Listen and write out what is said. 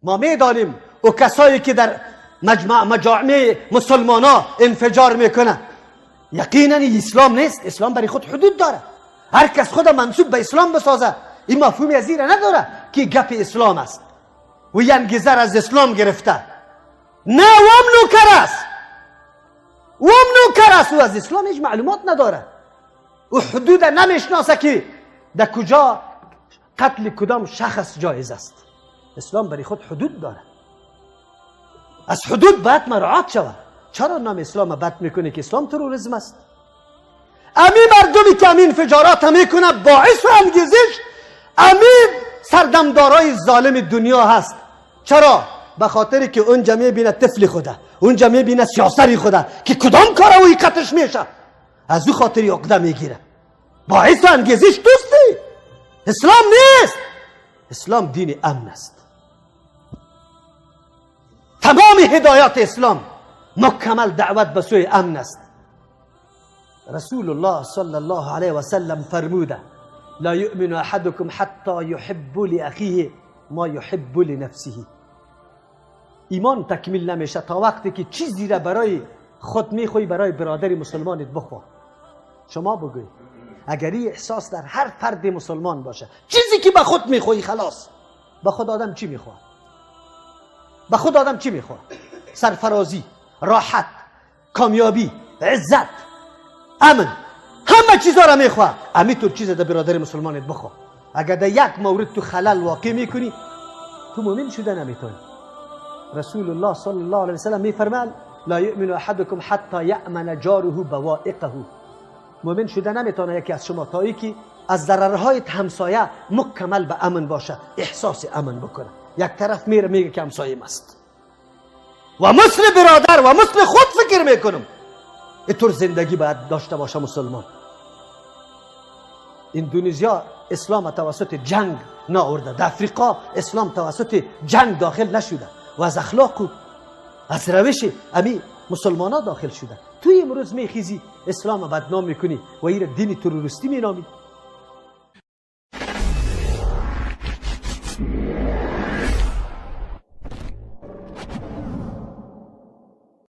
ما میدانیم او کسایی که در مجامع مسلمان ها انفجار میکنه یقینا اسلام نیست. اسلام برای خود حدود داره. هر کس خود منسوب به اسلام بسازه این مفهومی از این نداره که گپ اسلام است و ینگیزه از اسلام گرفته. نه، او هم نوکر است، او هم نوکر است، او از اسلام هیچ معلومات نداره، او حدود نمیشناسه که در کجا قتل کدام شخص جایز است. اسلام برای خود حدود داره، از حدود باید مراعات شود. چرا نام اسلام بد میکنه که اسلام تروریسم است؟ امی مردمی که امین انفجارات میکنه باعث و انگیزش امی سردمدارای ظالم دنیا هست. چرا؟ به خاطر که اونجا میبینه طفل خوده، اونجا میبینه سیاست خوده که کدام کار اوی قتش میشه، از او خاطر عقده میگیره. باعث و انگیزش دوستی اسلام نیست. اسلام دین امن است. تمام هدایات اسلام مکمل دعوت به سوی امن است. رسول الله صلی الله علیه و سلم فرموده لا یؤمن احدکم حتی یحب لاخیه ما یحب لنفسه. ایمان تکمیل نمیشه تا وقتی که چیزی را برای خود میخوای برای برادر مسلمانت بخوا. شما بگوی اگر این احساس در هر فرد مسلمان باشه، چیزی که به خود میخوای خلاص، به خود آدم چی میخواد؟ به خود آدم چی میخواد؟ سرفرازی، راحت، کامیابی، عزت، امن، همه چیزا را میخواد. همینطور چیز در برادر مسلمانت بخوا. اگر در یک مورد تو خلل واقع میکنی تو مؤمن شده نمیتونی. رسول الله صلی الله علیه وسلم میفرماید لا یؤمن احدکم حتی یأمن جاره بوائقه. مؤمن شده نمیتونه یکی از شما تا اینکه از ضررهای همسایه مکمل به امن باشه، احساس امن بکنه. یک طرف میره میگه که همسایه است و مثل برادر و مثل خود فکر میکنم. اینطور زندگی باید داشته باشه مسلمان. اندونزیا اسلام توسط جنگ ناورده، در افریقا اسلام توسط جنگ داخل نشده و از اخلاق و از روش امی مسلمان ها داخل شده. توی امروز میخیزی اسلام بدنام میکنی و این دین تروریستی مینامی.